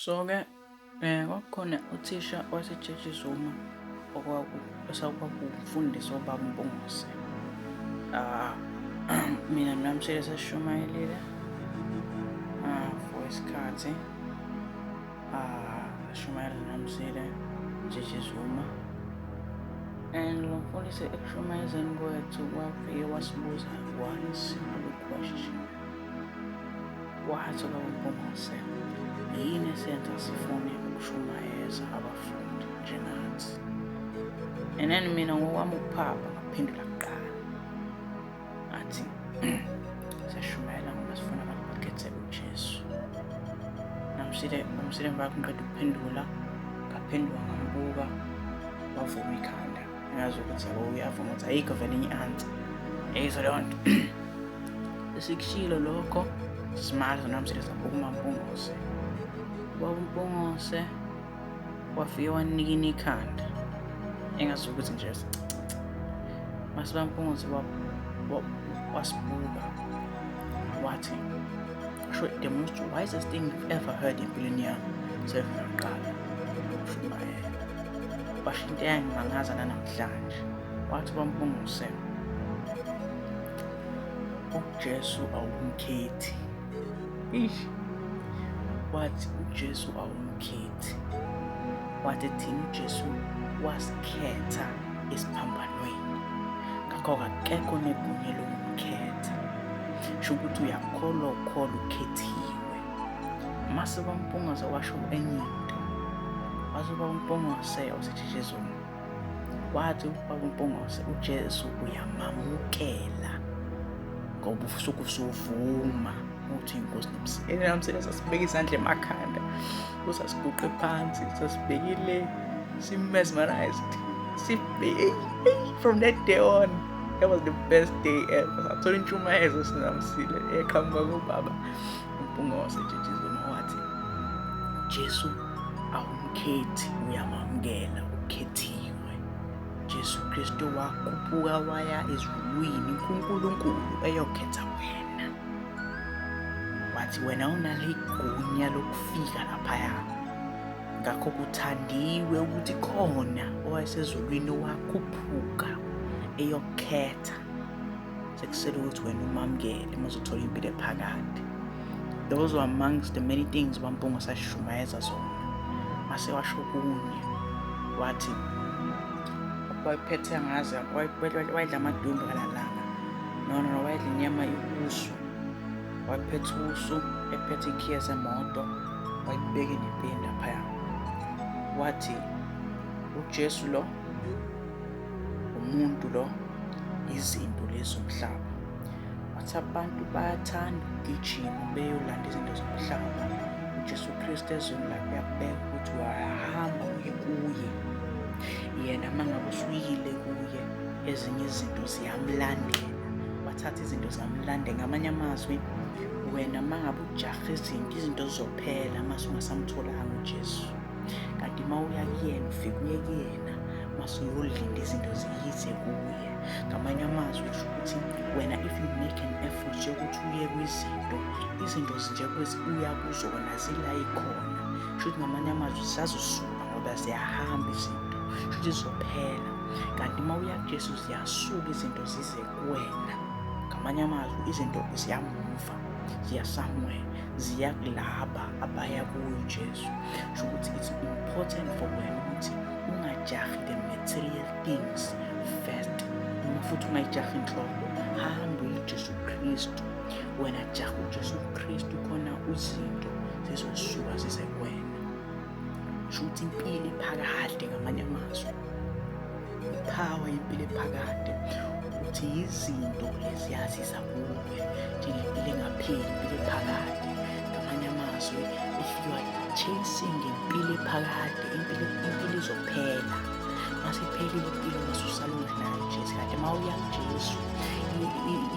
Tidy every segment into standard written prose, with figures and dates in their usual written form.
So-ke kwakukhona uthisha waseJeji Zuma okwakuwumfundisi wobaba uMpungose. Ah, mina noNamsile sesishumayelile for isikhathi. Ah, sashumayela noNamsile Jeji Zuma. And lo mfundisi ekushumayezeni kwethu wafike wasibuza one simple question. Wathi ubaba uMpungose, yini esenza sifune ukushumayeza abafundi njengathi? And then mina ngokwami ukuphapha ngaphendula kuqala. Ngathi siyashumayela ngoba sifuna abantu bakhethe uJesu. Namsile namsile emva ngiqeda ukuphendula, ngaphenduka ngambuka wavuma ikhanda. Ngazi ukuthi yabo uyavuma ukuthi ayikho vele enye i-answer. Yayizwa leyo nto. Esikushilo lokho simala noNamsile sabuka uMampungose. Ubaba uMpungose wafike wanikina ikhanda engazi ukuthi nje mase baMpungose wasibuka wathi sho the most wisest thing you've ever heard empilweni yami selokhu ngaqala ukushumayela. Washo into eyangimangaza nanamhlanje. Wathi uBaMpungose, uJesu awumkhethi. Ish. Wathi uJesu awumkhethi. Wathi thina uJesu wasikhetha esiphambanweni. Ngakho akekho negunya lokumkhetha. Sho ukuthi uyakholwa ukholwa ukhethiwe. Mase uBaMpungose washo enye into. Wathi uBaMpungose waseJeji Zuma. Wathi ubaba uMpungose uJesu uyamamukela ngoba usuke usuvuma ukuthi inkosi nomsile. Namsile sasibeka izandla emakhanda, sasiguqe phansi, sasibhekile si-mesmerized. Sibheke from that day on, that was the best day ever. Sathola intshumayelo sinoNamsile eqhamuka kubaba uMpungose Jeji Zuma. Wathi Jesu awumkhethi, uyamamukela, ukhethiwe. Jesu Kristu wakhuphuka waya ezulwini kuNkulunkulu eyokhetha wena. Wathi wena unalo igunya lokufika laphaya. Ngakho kuthandiwe ukuthi khona owayesezulwini wakhuphuka eyokhetha. Sekusele ukuthi wena umamukele uma uzothola impilo ephakade. Those were amongst the many things uBaMpungose asishumayeza zona. Mase washo kunye wathi wayephethe ngaze wayedla amadumbe ngalalanga. No, no, no, wayedla inyama usu. Wayephethe usu, ephethe ikhiye semoto, wayibeke nepeni laphaya. Wathi uJesu lo umuntu lo izinto lezi zomhlaba. Wathi abantu bayathanda ukugijima beyolanda izinto zomhlaba. UJesu Kristu ezweni lakhe uyakubeka ukuthi uyahamba uye kuye. Yena uma ngabe usuyile kuye, ezinye izinto ziyamlandela. Wathatha izinto zamlandela. Ngamanye amazwi, wena uma ngabe ujaha izinto, izinto zizophela mase ungasamtholanga uJesu. Kanti uma uya kuyena, ufike uye kuyena, mase uyolinda izinto ziyize kuye. Ngamanye amazwi kusho ukuthi wena if you make an effort yokuthi uye kwizinto, izinto nje uya kuzona zila ikhona. Kusho ukuthi ngamanye amazwi zisazosuka ngoba ziyahamba izinto. Kusho ukuthi zizophela. Kanti uma uya kuJesu ziyasuka izinto zize kuwena. Ngamanye amazwi izinto ziyamuva, ziya somewhere, ziya kulaba abaya kuye uJesu. Kusho ukuthi it's important for wena ukuthi ungajahi the material things first. Noma futhi ungayijahi inhloko. Hamba uye uJesu Kristu. Wena jaha uJesu Kristu khona izinto zizosuka zize kuwena. Kusho ukuthi impilo ephakade ngamanye amazwi. I-power yempilo ephakade ukuthi izinto leziya ziza kuwe njengempilo engapheli, impilo ephakade. Ngamanye amazwi, if you are chasing impilo ephakade, impilo impilo izophela. Mase iphelile impilo mase usala ungenayo uJesu. Kanti uma uya kuJesu,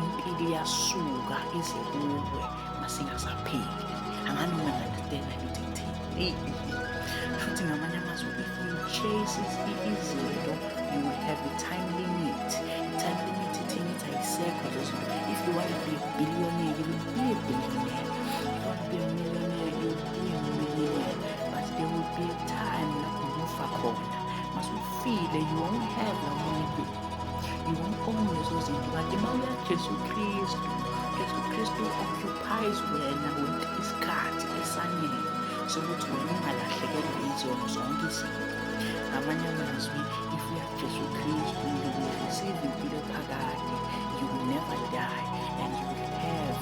impilo iyasuka ize kuwe mase ingasapheli. Angani noma ngi-understand ukuthi ngithini. Futhi ngamanye amazwi, if you chase izinto, you will have a time limit. I-time limit ithini? Ithi ayisekho lezo zinto. If you want to be a billionaire, you will be a billionaire. If you want to be a millionaire, you will be a millionaire. le, you won't have la, you won't own lezo zinto. Kanti uma uya Jesu Kristu, Jesu Kristu occupies wena with isikhathi esanele sokuthi wena ungalahlekelwa yizono zonke izinto. Ngamanye amazwi, if uya Jesu Kristu, you will receive impilo ephakade, you will never die, and you will have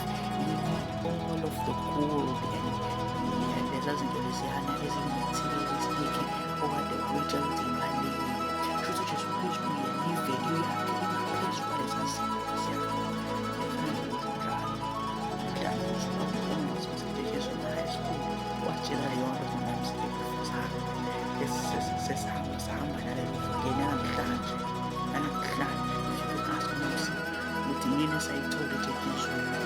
all of the gold and leza zinto leziyana ezi-materialistic okade wawutshela ukuthi ibalulekile. Kusho ukuthi uJesu Kristu yena i-value yakhe ingaphezu kwaleza zinto leziyana. Kufanele usho njalo. Namhlanje usuka high school wasitshela leyo nto namhlanje, sesihamba sahamba nalelo vangeli nanamhlanje. Nanamhlanje, if you ask uMamsi ukuthi yini esayithola eTshekisweni.